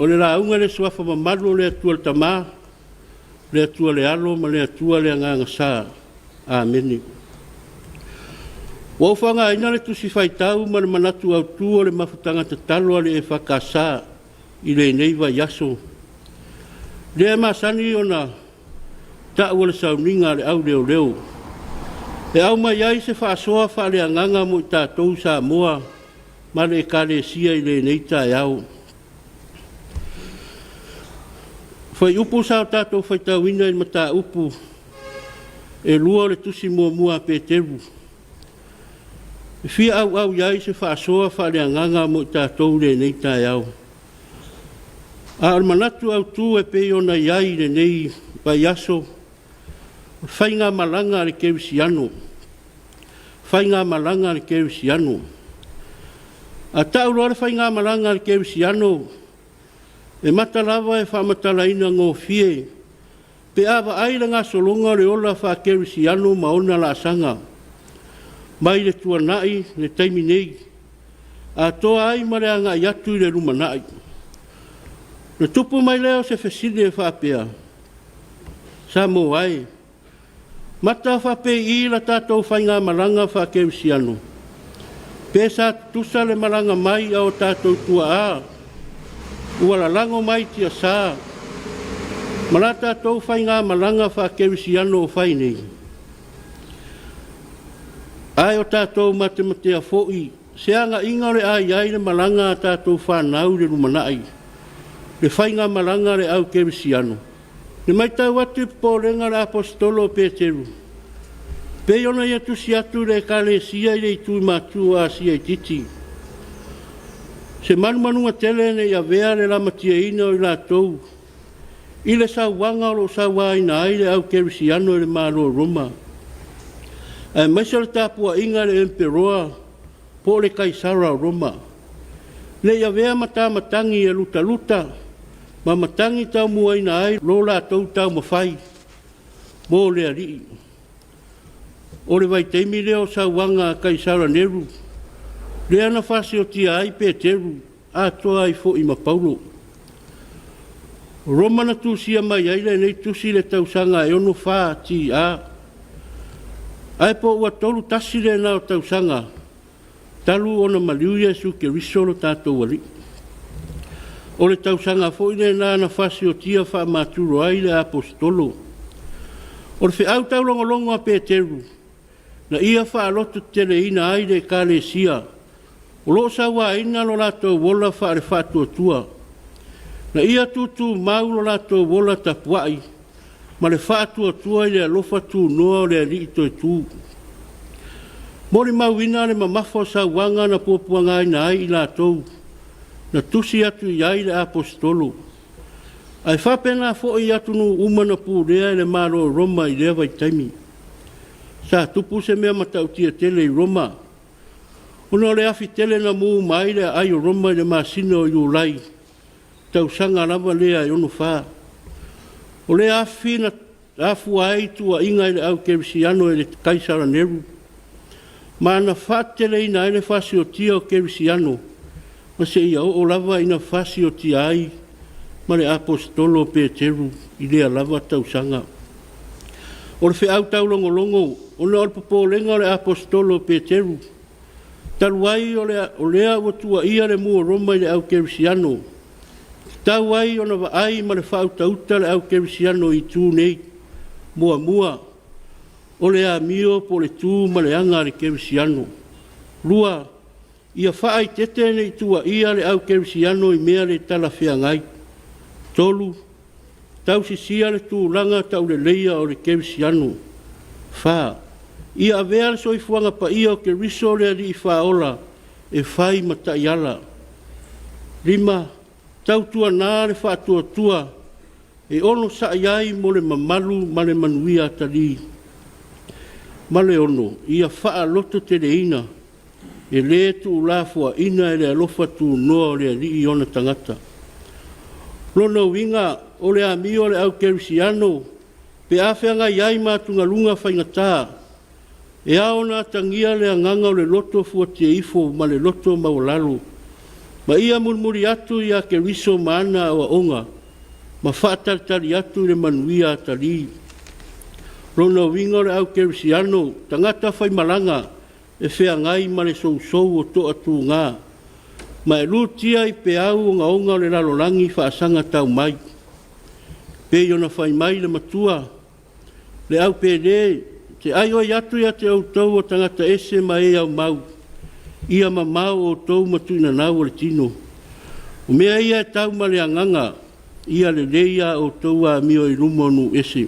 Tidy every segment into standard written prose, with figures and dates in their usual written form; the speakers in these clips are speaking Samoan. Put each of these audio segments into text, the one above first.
O le lauga i le Suafa mamalu o le Atua le Tama, le Atua le Alo ma le Atua le Agaga Sa. Amene. Ua ou faaaogaina le Tusi Faitau ma le Manatu Autu o le Mafutaga Tatalo a le EFKS i lenei vaiaso, lea e masani ona tau o le sauniga a le auleoleo, e aumai ai se faasoa faaleagaga mo i tatou Samoa ma le Ekalesia i lenei taeao. Fuaiupu sa tatou faitauina i le mataupu e 2 o le Tusi Muamua a Peteru e fia auau i ai se faasoa faaleagaga mo i tatou i lenei taeao. A o le manatu autu e pei ona i ai i lenei vaiaso, o faigamalaga a le kerisiano, faigamalaga a le kerisiano. A tau loa le faigamalaga a le kerisiano, e mata lava e faamatalaina gofie pe a vaai i le gasologa o le ola faakerisiano ma ona laasaga mai le tuanai i le taimi nei, atoa ai ma le agai atu i le lumanai. Ona tupu mai lea o se fesili e faapea; Samoa e, mata faapei i la tatou faigamalaga faakerisiano? Pe sa tutusa le malaga mai a o tatou tuaa ua lalago mai tiasa ma la tatou faigamalaga faakerisiano o fai nei? Ae o tatou matematea foi se agaiga o le a i ai le malaga a tatou fanau i le lumanai, le faigamalaga a le au kerisiano? I le matau atu i popolega o le Aposetolo o Peteru, pei ona ia tusi atu i le Ekalesia i le itu i Matu o Asia Itiiti, se manumanuga tele ne i avea le lamatiaina o i latou i le sauaga o lo o sauaina ai le au kerisiano e le Malo o Roma, aemaise o le tapuaiga a le Emperoa po o le Kaisara o Roma, ne i avea ma ta matagi e lutaluta ma matagi taumuaina ai lo latou taumafai mo le Alii. O le vaitaimi lea o sauaga a Kaisara Neru, lea na fasiotia ai Peteru atoa ai foi ma Paulo. O Roma na tusia mai ai lenei tusi i le tausaga e 64 TA, ae po ua 31 lena o tausaga talu ona maliu Iesu Keriso lo tatou Alii. O le tausaga foi lena na fasiotia faamaturo ai le Aposetolo. O le feau taulogologo a Peteru, na ia faalototeteleina ai le Ekalesia o lo o sauaina lo latou ola faale-faatuatua, na ia tutumau lo latou ola tapuai ma le faatuatua i le alofa tunoa o le Alii toetu. Molimauina le mamafa o sauaga na puapuagaina ai i latou na tusi atu i ai le Aposetolo, ae faapena foi i atunuu uma na pulea e le Malo o Roma i lea vaitaimi. Sa tupu se mea matautia tele i Roma ona o le afi tele na mu uma ai le aai o Roma i le masina o Iulai tausaga lava lea e 64. O lea afi na afua ai tuuaiga i le au kerisiano e le Kaisara Neru ma na faateteleina ai le fasiotia o kerisiano ma seia oo lava ina fasiotia ai ma le Aposetolo o Peteru i lea lava tausaga. O le feau taulogologo ona o le popolega o le Aposetolo o Peteru, talu ai o lea ua tuuaia le mu o Roma i le au kerisiano, e tatau ai ona vaai ma le faautauta le au kerisiano i itu nei. Muamua, o le amio po o le tu ma le aga a le kerisiano. Lua, ia faaeteete ne i tuuaia le au kerisiano i mea le talafeagai. Tolu, tausisia le tulaga tauleleia o le kerisiano. Fa, ia avea le soifuaga paia o Keriso le Alii Faaola e fai ma taiala. Lima, tautuana le faatuatua e onosai ai mo le mamalu ma le manuia atalii. Ma le ono, ia faalototeleina, e le tuulafoaiina e le alofa tunoa o le Alii ona tagata. O lona uiga, o le amio a le au kerisiano pe a feagai ai ma atugaluga faigata, e ao ona atagia le agaga o le loto fuatia ifo ma le loto maualalo. Ma ia mulimuli atu ia Keriso ma ana aoaoga ma faatalitali atu i le manuia atalii. Lona uiga o le au kerisiano, tagata faimalaga e feagai ma le sousou o toatuga ma e lutia i peau ogaoga o le lalolagi faasaga tau mai. Pei ona fai mai le matua, le au pele, te aioi atu ia te outou o tagata ese ma e aumau, ia mamao outou ma tuinanau o le tino. O mea ia e tau ma le agaga, ia lelei a outou amio i luma o nuu ese.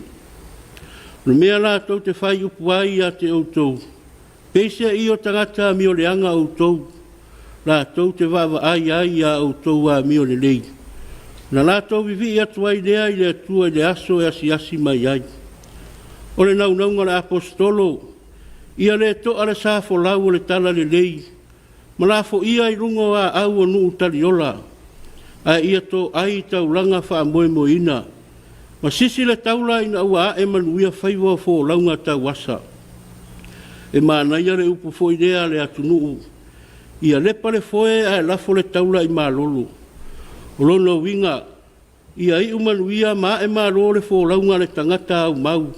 O le mea latou te faiupu ai ia te outou, peiseai o tagata amioleaga outou, latou te vaavaai ai i a outou amio lelei, ona latou vivii atu ai lea i le Atua i le aso e asiasi mai ai. O le naunauga o le Aposetolo, ia le to'a le sa folau o le Talalelei ma lafoia i luga o aau o nuu taliola, ae ia toai i taulaga faamoemoeina ma sisi le taula ina ua ae manuia faiva o folauga tauasa. E manaia le upu foi lea a le atunuu, ia lepa le foe ae lafo le taula i malolo. O lona uiga, ia iu manuia ma ae malo le folauga a le tagata aumau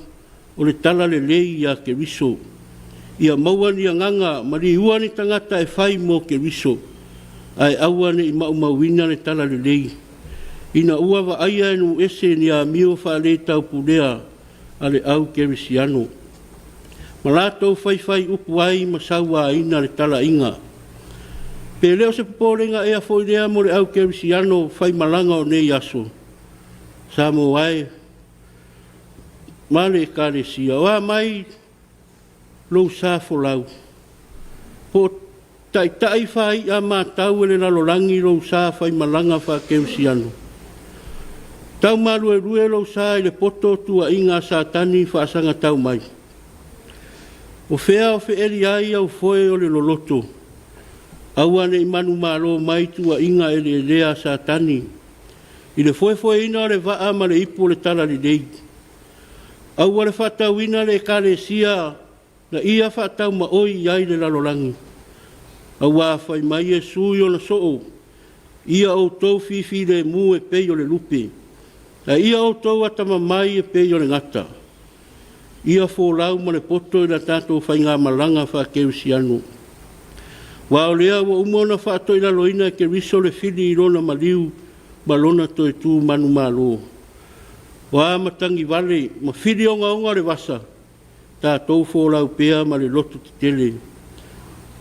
o le Talalelei ia Keriso. Ia maua ni agaga ma liua ni tagata e fai mo Keriso, ae aua ne i maumauina le Talalelei, ina ua vaaia e nuu ese ni amio faaletaupuleai a le au kerisiano, ma latou faifaiupu ai ma sauaina le talaiga. Pe le o se popolega ea foi lea mo le au kerisiano faimalaga o nei aso? Samoa e ma le Ekalesia, o a mai lou sa folau? Po o taitai faai'a matau e le lalolagi lou sa faimalaga faa-kerisiano? Tau maluelue lou sa i le poto o tuuaiga a Satani faasaga tau mai? O fea o feeli ai au foe o le loloto? Aua ne i manumalo mai tuuaiga eleelea a Satani i le foefoeina o le vaa ma le ipu o le Talalelei. Aua le faatauina le Ekalesia na ia faataumaoi i ai le lalolagi, aua fai mai Iesu i ona soo, “Ia outou fifilemu e pei o le lupe, ae ia outou atamamai e pei o le gata.” Ia folau ma le poto i la tatou faigamalaga faa-kerisiano, aua o lea ua uma ona faatoilaloina e Keriso le fili i Lona maliu ma Lona toe tu manumalo. O a matagi vale ma fili ogaoga o le vasa, tatou folau pea ma le loto tetele.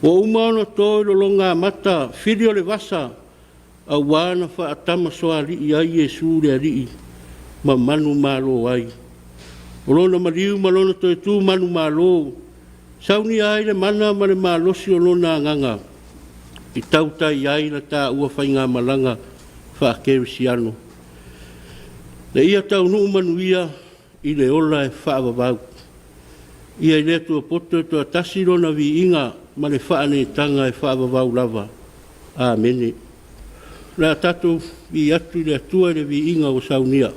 Ua uma ona to i lologamata fili o le vasa aua na faatamasoalii ai Iesu le Alii ma manumalo ai. O Lona maliu ma Lona toe tu manumalo, saunia ai le mana ma le malosi o Lona Agaga e tautai ai la taua faigamalaga faa-kerisiano, ina ia taunuu manuia i le ola e faavavau. Ia i le Atua poto e toatasi Lona viiga ma le faaneetaga e faavavau lava. Amene. O le a tatou vivii atu i le Atua i le viiga ua saunia.